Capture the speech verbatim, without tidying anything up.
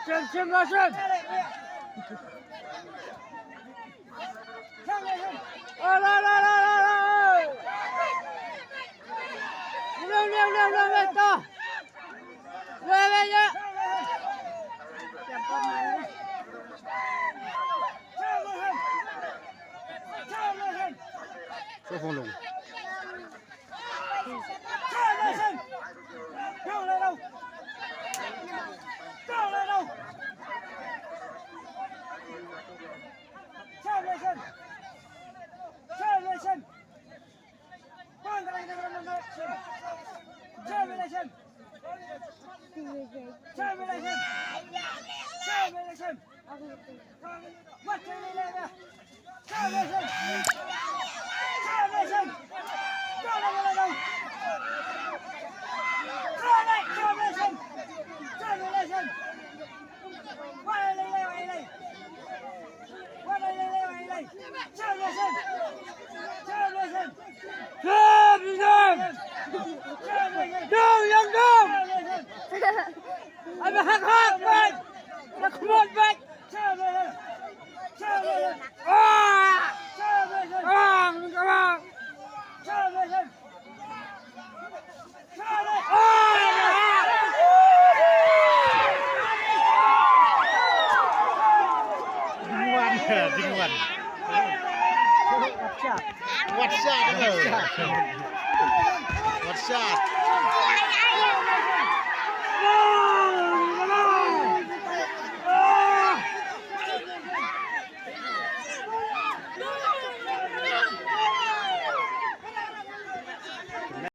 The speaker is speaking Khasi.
Shim, shim, la shim. Oh, la, la, la, la, la. Lem, lem, lem, lem, lem, to. Lem, lem, lem. Shu phong long. Ding wan, ding wan. Wat shot, wat shot. Wat shot.